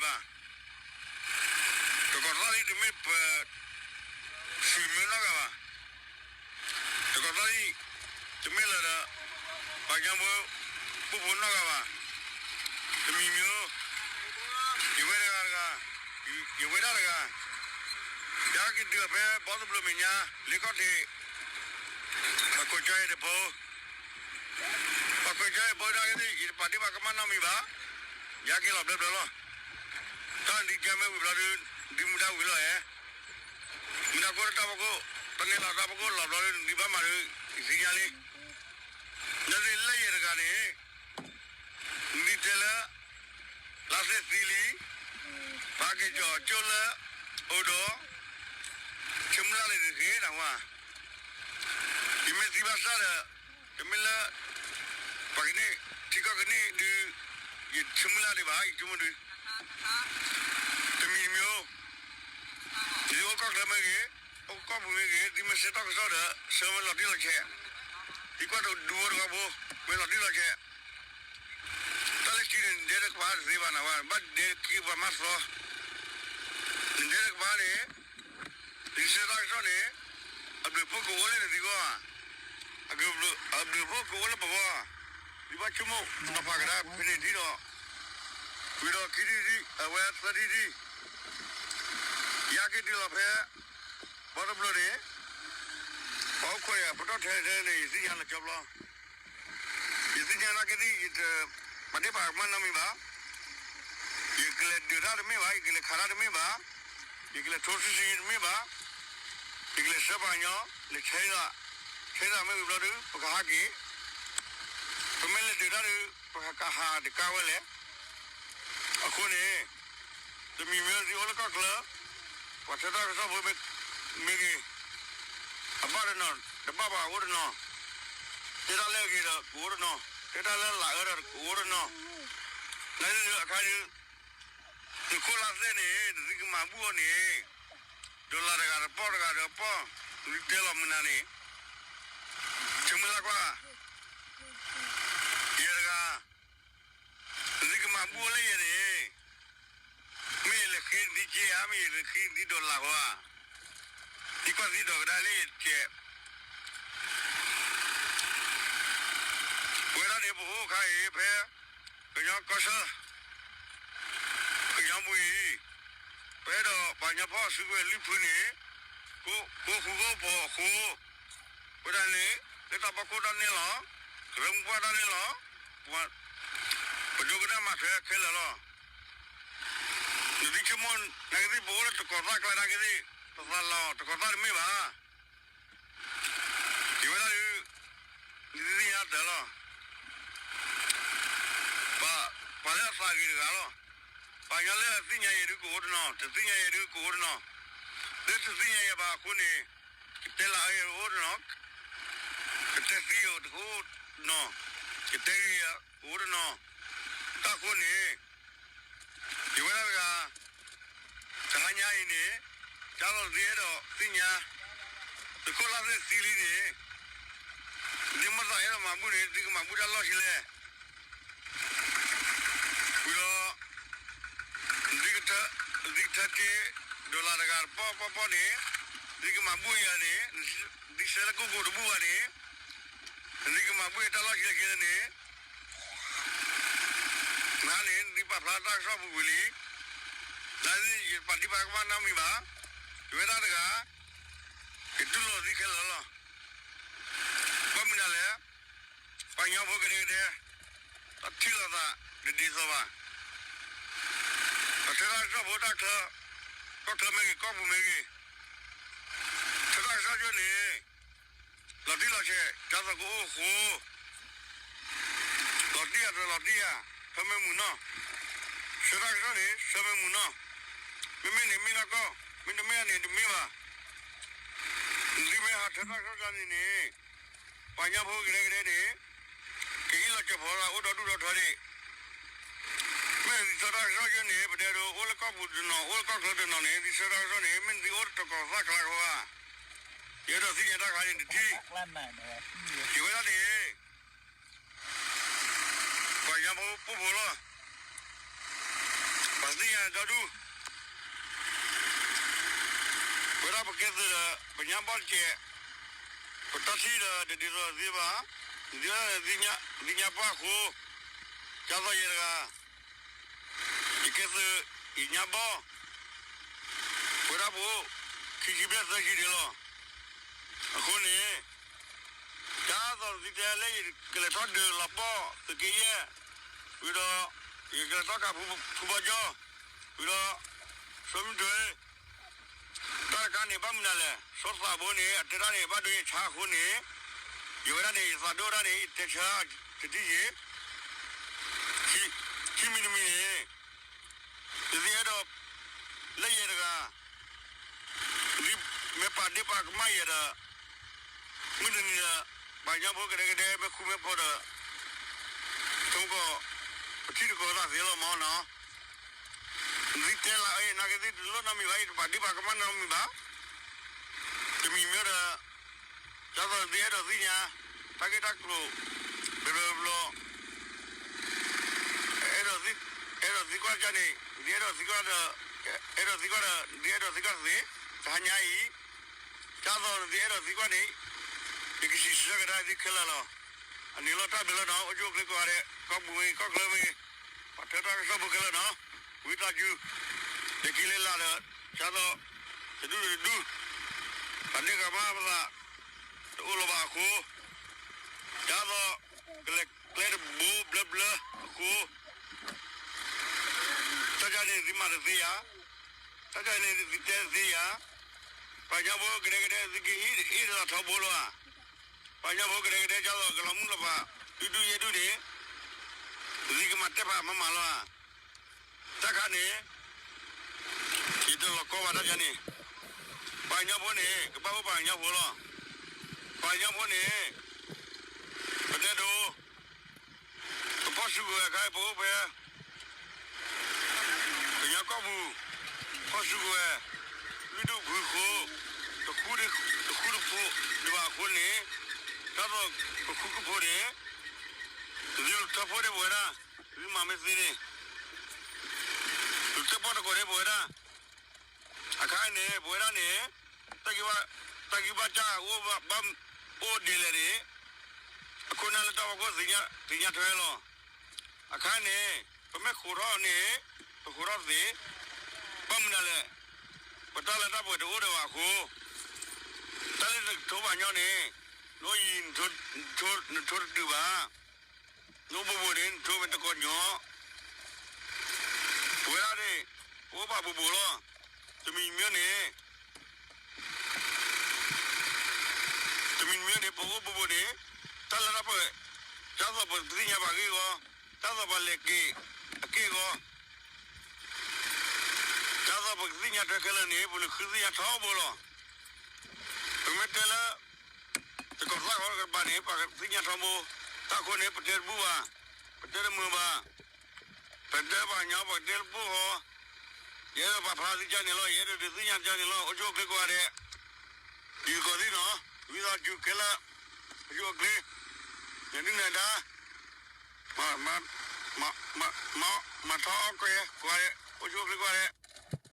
ဘၣ်. တကီၢ်သၣ်လံတမ့ၢ်ပ စံးမၢနီၢ်ဂၤဘၣ်. တကီၢ်သၣ်လံ တမ့ၢ်လၢၤဒီး ပှၤကညီဖိ ပှိၢ်ဖိနီၢ်ဂၤဘၣ်. တမံၤမံၤ ယဝဲတဂၤတဂၤ ယဝဲဒၣ်တဂၤ ယက့ၤတုၤဖဲဘီသဘျိမဲာ်ညါ လ့ကီၢ်ထံး ပှၤကွဲးကၠီယဲၢ်တဖိ ပှၤကွဲးကၠီယဲၢ်ဖိဒၣ်က့ၤသ့ၣ် ယတပာ်ဒ့ၣ်ပာ်ကမၣ်နီတမံၤဘၣ်. ယက့ၤလီၤဘျၢဘျၢလီၤ. တၢ်နဒံကဲမ့ၢ်ဝံၤဘျီဒုး နဒံမူဒါဝံၤလီၤဧါ. မူဒါခိၣ်တၢ်ဖီခိၣ် တၢ်န့ၢ်လီၤတၢ်ဖီခိၣ်လီၤဘျီဒုး နဒံဘၣ်မၤဒုး ယသ့ၣ်ညါလံ. လၢသ့ၣ်လၢယဲၢ်တဂၤန့ၣ် နဒံတဲလၢ လါသ့ၣ်သံလံ ပဟဲက့ၤကၠီၤကၠိၣ်လၢ အိၣ်ဒီး ဆိကမိၣ်လၢ်လံတဂ့ၤ နဝဲ ယမ့ၢ်သံဘၣ်ဆၣ်ဒီး တမ့ၢ်လၢ ပှၤကန့ၢ် ထံကီၢ်ကန့ၢ်ဒုး ယဆိကမိၣ်လၢ်ဒံးဘၣ် ယဆိကမိၣ်ဒုး တမံၤတမံၤ ယအိၣ်ကီၢ်ချၢမ့ၢ်ဂ့ၤ အိၣ်ကီၢ်ပူၤမ့ၢ်ဂ့ၤ သုမ့ၢ်ဆှၢတၢ်ကစီၣ်ဒီး ဆှၢမ့ၢ်လီၤတံၢ်လီၤဆဲး ယကွၢ်တဒူဖိတဂၤဖိ မ့ၢ်လီၤတံၢ်လီၤဆဲး တၢ်လၢခံန့ၣ် နဒဲတကပၤတသ့ဘၣ်နဝဲ ဘၣ်ဒဲက့ၤပှၤမၤသီ နဒဲတကပၤန့ၣ် သုဆှၢတၢ်ကစီၣ်န့ၣ် အဘျုးဖှိၣ်ကအိၣ်လၢနသုဂီၢ် အဘျုးဖှိၣ်ကအိၣ်လၢပဂီၢ် သုဘၣ်ဆိကမိၣ် နီၤဖးကဒါဖဲန့ၣ်ဒ်ဒီး ဝံၤဒီးခံထံၣ် အဝဲသၢထံၣ်ထံၣ် ယက့ၤတုၤလီၤဖဲ ဘီတဘျီန့ၣ် ပှၤအိၣ်ခိးယၤ ပတီၢ်ထဲထဲန့ၣ် ယသ့ၣ်ညါလီၤကၠီဘျီ ယသ့ၣ်ညါနာ်က့သ့ၣ် ယတပာ်ဒ့ၣ်ပာ်ကမၣ်နီတမံၤဘၣ်. ယကလဲၤဒုးတၢ်တမ့ၢ်ဘၣ်, ယကလဲၤခးတၢ်တမ့ၢ်ဘၣ်, ယကလဲၤထိသံသံတမ့ၢ်ဘၣ်, ယကလဲၤဆှၢပှၤကညီ လဲၤဆဲးသး, ဆဲးသးမ့ၢ်ဝံၤဘျီဒုး ပကဟးက့ၤ, ပမ့ၢ်လဲၤဒုးတၢ်ဒုး ပကဟးတကးဝဲလဲၣ်. အဃိန့ၣ် တမံၤမ့ၢ်သုအိၣ်လၢကီၢ်ချၢ ပှၤဆှၢတၢ်ကစီၣ်ဖိမ့ၢ်ဂ့ၤ, အဘၣ်တနီၤ တဘၣ်ဘၣ်အိၣ်တနီၤ, တဲတၢ်လၢအဂ့ၤဒီး ကအိၣ်တနီၤ, တဲတၢ်လၢလၢအၢဒီး ကအိၣ်တနီၤ, လၢအခါဒုး သုးခိၣ်လါသ့ၣ်န့ၣ် နသုကမၤဘူၣ်အီၤန့ၣ် ဒီးလၢတဂၤတပီၢ်တဂၤဒီးပီၢ်, နသုတဲလီၤမုၢ်နၤန့ၣ်, ဆိကမိၣ်လၢကွၢ်, ယဲတဂၤ နသုကမၤဘူၣ်အီၤလၢယဲန့ၣ် မ့ၢ်ယလဲၤဃ့နသုက့ဧါ, မ့ၢ်ယလဲၤဃ့နသုဒီးလၢဃီဧါ, သံကွၢ်သံဒိးကဒါလၢယတဲ, ဝဲဒၣ်န့ၣ် ပအိၣ်ခါအံၤဖဲ ကညီကီၢ်ဆၢ ကညီပူၤအံၤ, ပအဲၣ်ဒိးပှၤကညီဖီၣ်စုကဝဲၤလုၢ်ဖုန့ၣ်, ကိးဃူကိးဖိးအဃိ, ဝဲဒၣ်န့ၣ် လၢတၢ်ဖီခိၣ်တၢ်န့ၢ်လီၤ, ကရၢမိၢ်ပှၢ်တၢ်န့ၢ်လီၤ, ပဒိကနၣ်မၤထွဲခဲလၢာ်လီၤ. နသုဆိကမိၣ်နာ်က့သ့ၣ် ပအိၣ်လၢတကီၤသၣ်ကျါနာ်က့သ့ၣ် ပသးလီၤတကီၤသၣ်တမ့ၢ်ဘၣ်. ယဝဲဒၣ်ဒုး နသုသ့ၣ်ညါတၢ်လီၤ. ပှၤလၢအသးဂ့ၤတဂၤလီၤ. ပှၤကညီလၢအသ့ၣ်ညါယဲဒုးကအိၣ်တနီၤ, တသ့ၣ်ညါယဲဒုးကအိၣ်တနီၤ, လၢတသ့ၣ်ညါယဲဘၣ်အဃိန့ၣ်, ကတဲလၢအဂ့ၤကအိၣ်တနီၤ, ကတဲသံယဲကအိၣ်တနီၤ, ကတဲဂ့ၤယဲကအိၣ်တနီၤ, တၢ်ဃိန့ၣ် ယဝဲဒၣ်တဂၤ တဟါညါအံၤန့ၣ် တၢ်လီၢ်သ့အဲၣ်ဒိးသ့ၣ်ညါ, သုးခိၣ်လါသ့ၣ်သံလံန့ၣ်, သုမ့ၢ်သးအဲၣ်ဒိးမၤဘူၣ်န့ၣ် သုကမၤဘူၣ်တၢ်လီၢ်ဆံလဲၣ်. ဝံၤဒီး သုကထၢက့ၤ dollar တဂၤတပီၢ်ပီၢ်ပီၢ်န့ၣ် သုကမၤဘူၣ်ယၤန့ၣ် သုဆှၢလၢကိၣ်ကိၣ်တဘူၣ်ဘၣ်န့ၣ် သုကမၤဘူၣ်တၢ်လီၢ်ဆံလဲၣ်ဆံလဲၣ်န့ၣ် နၤန့ၣ် နသုပာ်ဖျါတၢ်ကစီၣ်ပူၤကွံာ်လံ. နၤန့ၣ် ယပာ်ဒံးပာ်ကမၣ်နီတမံၤဘၣ်. ယဝဲဒၣ်တဂၤ ယတူၢ်လိာ်သုခဲလၢာ်လီၤ. ဘၣ်မနုၤလဲၣ်, ပှၤကညီဖိကဒဲကဒဲ တၢ်ထံၣ်လိာ်သးတဒ်သိးဘၣ်. ပဆှၢတၢ်ကစီၣ်ဖိတၢ်ချၢ, ကီၢ်ချၢမ့ၢ်ဂ့ၤ ကီၢ်ပူၤမ့ၢ်ဂ့ၤ, ဆှၢတၢ်ကစီၣ်ကၠိန့ၣ် လီၤတံၢ်လီၤဆဲး ကၠီသကိးအိၣ်ဃိ, လီၤတံၢ်ယၤတလီၤတံၢ်ယၤ, ဆှၢမ့ၢ်မုာ်နီၢ်, ဆှၢတၢ်ကစီၣ်န့ၣ် ဆှၢမ့ၢ်မုာ်နီၢ်, မ့မ့ၢ်န့ၣ်မ့ၢ်နီၢ်ကီၢ်, မ့တမ့ၢ်န့ၣ်တမ့ၢ်ဘၣ်. သုမ့ၢ်ဟးဆှၢတၢ်ကစီၣ်န့ၣ်န့ၣ် ပှၤကညီဖိကဒဲကဒဲန့ၣ် ကအ့ၣ်လိာ်ကၠီၤဖီလာ်အိၣ်ဒီဒူၣ်ဒီထၢန့ၣ်, မ့ၢ်သုဆှၢတၢ်ကစီၣ်ကၠိန့ၣ် ပတဲဒိးအိၣ်လၢကီၢ်ပူၤတနီၤ အိၣ်လၢကီၢ်ချၢတနီၤန့ၣ် သုဆှၢတၢ်ကစီၣ်န့ၣ် မ့ၢ်သုအိၣ်တကီၤသၣ်ကျါကီဧါ. ယအဲၣ်ဒိးသ့ၣ်ညါတၢ်ခါန့ၣ်တထံၣ်, ယဝဲဒၣ်န့ၣ် ပှၤကညီဖိပိာ်ဖိလီၤ. ပှၤသ့ၣ်ညါ ဒီဒူၣ်, ဝဲဒၣ်ပကဲသုးဒီး ပညါဘီတကဲး, ပတၢ်ထံၣ်ဒီး တဒ်သိးသ့ဘၣ်, ဒ်သိးသ့ၣ်ညါပှၢ်အဃိ, ဒ်သိးယဲတဂၤ ယကဲသုး ယညါဘီ, ပဝဲဒၣ်ပအိၣ် ခံဆံဘျဲၣ်သၢဆံဒံးလီၤ. အဃိန့ၣ် ဒ်သိးနသုတဲလၢယကလဲၤထီၣ်ဒုးလီၤပီၢ်သုးက့ယဲၢ်, ဝံၤဒီး ယကလဲၤထီၣ်ကးဖူဘီကီ, ဝံၤဒီး ဆိမုၢ်တွ့ တၢ်တခါန့ၣ် ဘၣ်မနုၤလဲၣ်, စီၤသးဘိန့ၣ် အတဲတၢ်န့ၣ် ဘၣ်ဒိယဆါအဃိန့ၣ်, ယဝဲဒၣ်န့ၣ် ယသးဒိၣ်ဒၣ်န့ၣ် ယတဲဆၢတထံၣ်ယံၤ, ခံမံၤတမံၤန့ၣ် ယသ့အဲၣ်ဒိး လၢယဲတဂၤ မ့ၢ်ပာ်ဒ့ၣ်ပာ်ကမၣ်ယဲဒီး မုၢ်တနံၤဒီး ပှၤကညီဖိကဒဲကဒဲ မ့ၢ်ဃူမ့ၢ်ဖိးဒီး ဆိကမိၣ် ပထံၣ်တကိးသးသ့လီၤမၢ်နီၤ. နသုတဲလၢအံၤ နာ်က့သ့ၣ်တလိၣ်နီတမံၤဘၣ်, ယတပာ်ဒ့ၣ်ပာ်ကမၣ်နီတမံၤဘၣ်. တမံၤမ့ၢ်ဒီး ဒ်သိးနသုအဲၣ်ဒိးသ့ၣ်ညါ တၢ်ဂ့ၢ်တၢ်ကျိၤ ဘျီဘျီဘျီ အဲၣ်ဒိးသံကွၢ်တၢ်န့ၣ် နသုအဲၣ်ဒိးသံကွၢ်ဒီး အဲၣ်ဒိးသံကွၢ်ဒီး နသုအဲၣ်ဒိးသံကွၢ်တသ့ တဟါညါအံၤ ဒ်သိးနသုအဲၣ်ဒိးသံကွၢ်န့ၣ် ယကစံးဆၢကဒါသုခဲလၢာ်လီၤ. အန့ၣ်လီၤ တၢ်ဘျုးလီၤနီၤ, အိၣ်ဆူၣ်အိၣ်ချ့ကိးဂၤဒဲး, ကီၢ်ပူၤဝ့ၢ် ကီၢ်ချၢဝ့ၢ်, ပှၤထၢတၢ်ကစီၣ်ဖိခဲလၢာ်နီၤ, ဝံသးစူၤ လဲၤက့ၤလဲၤလၢ်ဒီး ဒ်သိး တဒူၣ်တဒူၣ် ပှၤန့ၢ်ကမၣ်ပသး တအိၣ်လၢၤဘၣ်အဃိ, ဒ်သိး ကလဲၤကျဲတဘိဘျၢဘျၢအဃိ, တၢ်ဒ်န့ၣ်သုမၤတသ့ယၤ, တၢ်ဒ်န့ၣ်သုတဲတသ့ယၤ, ပှၤကညီဖိကဒဲကဒဲ သုကအ့ၣ်တၢ်ထီဘိလီၤဧါ, ပှၤကညီဖိကဒဲကဒဲ ဒ်သိးကလီၤမုၢ်လီၤဖး ဒူၣ်ဒူၣ်ယဲၢ်ဒူၣ်န့ၣ် သုကမၤတဲဖးမၤမၤလီၤဧါ. တၢ်ခါန့ၣ် ယတလီၤကီဘၣ်တၢ်ဒ်န့ၣ်, ပှၤကညီဖိန့ၣ် ကဘၣ်အိၣ်ပှၤကညီဖိလီၤ. ပှၤကညီဖိန့ၣ် ပတဲဒိ ပဖီၣ်စုကဝဲၤအခါ ပအိၣ်ဖဲ ကညီကီၢ်ပူၤ ဖီၣ်စုကဝဲၤ လွံၢ်ဒူၣ်ဖုဃိ တဃူတဖိးဒံးဘၣ်အဃိန့ၣ်, ဒ်သိးကဃူကဖိးန့ၣ် သုလူၤထၢဖှိၣ်န့ၢ်ပဝဲဒၣ်, သုမၤမ့ၢ်သ့န့ၣ် လူၤထၢဖှိၣ်တကိးန့ၢ်ပဝဲဒၣ်. အခါအံၤန့ၣ် ပဝဲဒၣ်န့ၣ် တၢ်ဂံၢ်ဘၣ်တၢ်အိၣ်ဘၣ်အိၣ်ဒ်လဲၣ်န့ၣ် အခိၣ်နၢ်လၢတၢ်ဖီခိၣ်သ့ၣ်ညါထွဲလီၤ. အခါန့ၣ် ပမ့ၢ်ဃိးထီၣ်န့ၣ် ပဃိးထီၣ်သ့, ဘၣ်မနုၤလဲၣ်, ပတၢ်လၢတၢ်ပှဲၤတအိၣ်ဒီးဘၣ်အဃိ, တၢ်လၢနကထိဘၣ်ညီန့ၣ် နအိၣ်ယံၤ နထိတတုၤဘၣ်. နအိၣ်ဘူးဘူးန့ၣ် နထိမ့ၢ်တကိးညီ, ပဝဲဒၣ်န့ၣ် ပအိၣ်ဘၣ်ဘူးဘူးလီၤ. တမံၤမ့ၢ်န့ၣ် တမံၤမ့ၢ်န့ၣ် ပအိၣ်ဘူးဘူးန့ၣ် တၢ်လၢတၢ်ပှဲၤ ဒ်သိးပကသ့ၣ်ညါဘၣ်ဂ့ၢ်ဂီၤ, ဒ်သိးပလဲၤက့ၤအက့ၢ်အဂီၤ, ဒ်သိးပကသ့ၣ်ညါထွဲခဲလၢာ်န့ၣ် ပလူၤဃုသ့ၣ်ညါထီဘိလီၤ. ပမ့ၢ်တဲလၢ တကီၢ်သၣ်ဃီတကပၤန့ၣ် ပှၤသ့ၣ်ညါထီဘိ, တၢ်အဃိန့ၣ် ပတဲတဘူၣ်ဘၣ်, ပတဲတမုာ်ဘၣ်, ပတဲပှၤကညီ ပတဲတဘူၣ်ဃီ, ယအဲၣ်ဒိးပာ်ဖျါသုကၢန့ၣ်လီၤ, ယအဲၣ်ဒိးဒုးသ့ၣ်ညါကၢန့ၣ်လီၤ, အိၣ်ဆူၣ်အိၣ်ချ့ကိးဂၤဒဲး, ဒ်သကိးသ့ၣ်နီၤ, ဝံသးစူၤခဲလၢာ်, အိၣ်ဆူၣ်အိၣ်ချ့, နဒုၣ်နဒါ, မၤထီၣ်ကဲ ကိးဂၤဒဲး, အိၣ်ဆူၣ်အိၣ်ချ့ကိးဂၤဒဲး